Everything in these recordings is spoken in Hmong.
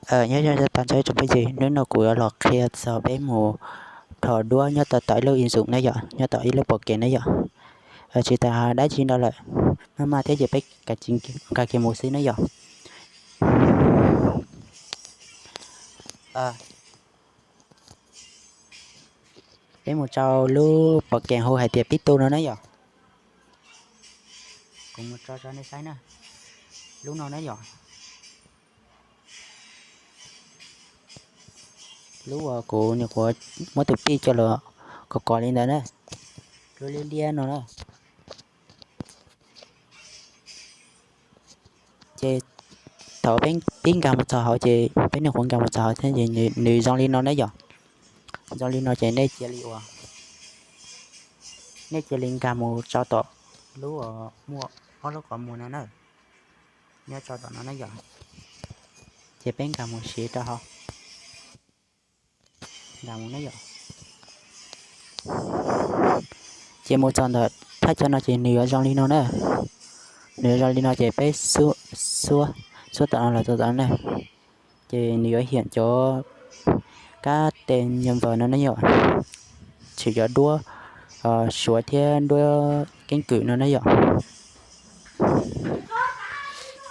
Nyob zoo tag nrho ib tsoom phooj ywg, hnub no kuv yuav los qhia txog peb mus rho duab nyob tom ib lub ib ntsum na yom, nyob tom ib lub pom kev na yom. Tsis tas dab tsi no lawm, maj maj thiab ces peb nkag kiag mus xwb na yom. Peb mus rau lub pom kev hu hais tias pib tu no na yom. Kuv mus tso rau nej saib na, lub no na yom. Lub uas kuv nyuam qhuav muab tus pij coj los kov kov li ntawd na, lub liab liab no na. Ces thaum peb pib nkag mus txog hauv ces peb nyuam qhuav nkag mus txog hauv thiab ces nws zoo li no na yom. Zoo li no ces nej cia li ua, nej cia li nkag mus rau tom lub uas muaj ob lub qhov muag no na, nyob rau tom no na yom. Ces peb nkag mus siv rau hauv, nkag mus na yom. Ces mus txog ntawm thaj chaw no ces nws yuav zoo li no na, nws yuav zoo li no ces peb xuab, xuab tom no los txog tom no na. Ces nws yuav hiam cov kab tes nyuam npaws no na yom, tshwm cov duab suav thiab duab keeb kwm no na yom.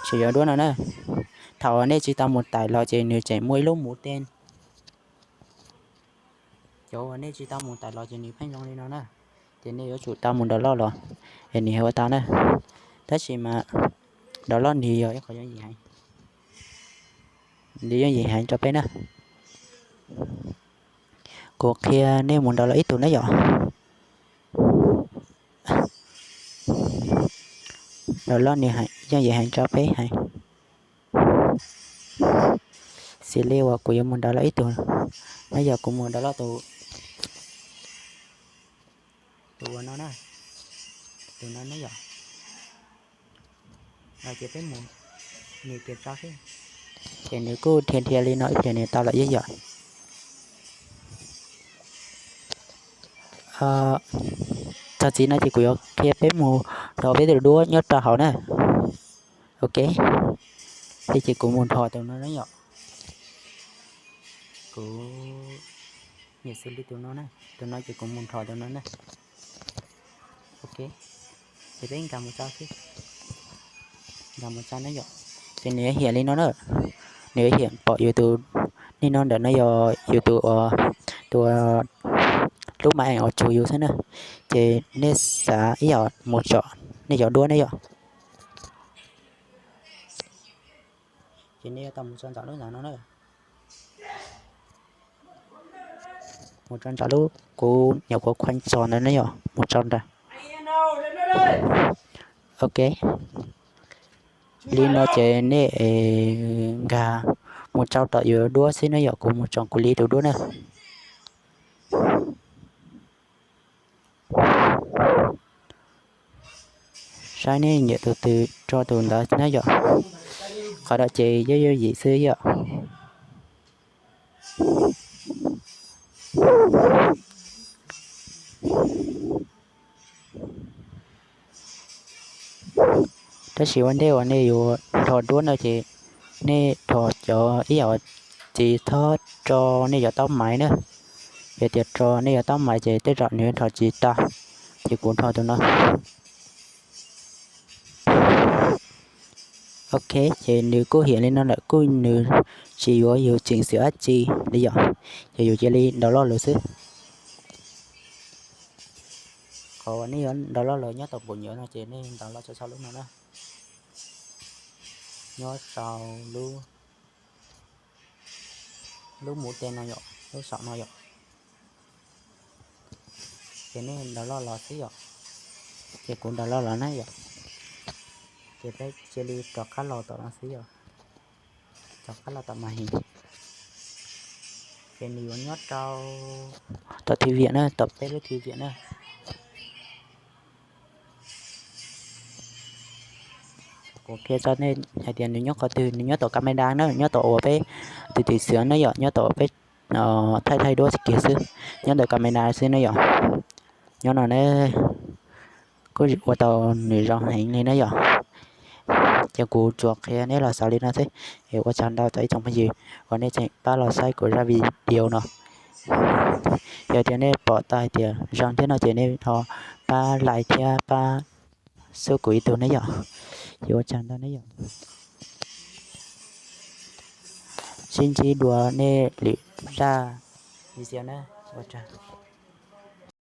Tshwm cov duab no na, thaum nej tsis tau mus tais los ces nws tseem muaj ib lub muv tes. Cov uas nej tsis tau mus tais los ces nws pheej zoo li no na, ces nej yuav tsum tau mus download los es nws ua tau na. Tab sis mas download nws yog ib qho yooj yim heev, nws yooj yim heev rau peb na. Kuv qhia nej mus download ib tug na yom. Download nws yooj yim heev rau peb heev. Xws li uas kuv yuav mus download ib tug na yom, kuv mus download tus, tus uas no na, tus no na yom. Ces peb mus, nws cia tso xwb, ces nws kuj dhia dhia li no ib pliag nws tau lawm ib yom. Txog txiv no ces kuv yuav qhia peb mus rho peb tus duab nyob rau hauv na. Ok, ces kuv mus rho tus no na yom. Kuv nyiam xws li tus no na, tus no ces kuv mus rho tus no na. Ok, ces peb nkag mus tso xwb, nkag mus tso na yom. Ces nws yuav hiam li no na, nws yuav hiam pom yus tus, nej no ntawm no yog yus tus, tus, lub maj eem uas tsuas yus xwb na. Ces nej xav ib yam mus tsom nej cov duab ne yom. Ces nej yuav tau mus tso ntawm lub ntawd no na. Mus tso ntawm lub kuv nyuam qhuav khuam tso ntawd ne yom, mus tso ntawd. Ok, li no ces nej nkag mus tso tom yus duab xwb ne yom, kuv mus tso kuv li tus duab na. Saib nej nyiam tus twg rho tus ntawd na yom. Qhov no ces yooj yooj yim xwb yom. Tab sis ua ntej uas nej yuav rho duab no ces nej rho cov ib yam txiv thob rho nej cov taub maiv na. Yog tias rho nej cov taub maiv ces tej zaum nws rho tsis tau, ces kuv rho tus no. Ok, ces nws kuj hiam li no lawm, kuj nws tsis yuav yus tseem xwm dab tsi li yom, ces yus cia li download lawm xwb. Qhov uas nej yuav download lawm nyob tom pum nyuam no ces nej download tso txog lub no na, nyob sau lub, lub mus tej no yom, lub saum no yom. Ces nej download los xwb yom. Ces kuv download los na yom. Ces peb cia li rov qab los tom no xwb yom. Rov qab los tom màn hình. Ces nws yuav nyob rau tom thư viện na, tom peb lub thư viện na. Kuv qhia tso nej hais tias nws nyob qhov twg, nws nyob tom camera na, nyob tom uas peb tiv tiv xwv na yom, nyob tom peb thaij thaij duab kiag xwb, nyob ntawm camera xwb na yom. Nyob no ne, kuj ua tau nws zoo heev li na yom. Yog kuv tsuas qhia nej los xaus li no xwb. Es ua tsaug ntau rau ib tsoom phooj ywg uas nej tseem pab los saib kuv zaj video no. Yog tias nej pom tau hais tias zoo thiab no ces nej ho pab like thiab pab xub kuv ib tug ne yom. Ces ua tsaug ntau ne yom. Sib ntsib dua nej lwm zaj video na. Ua tsaug.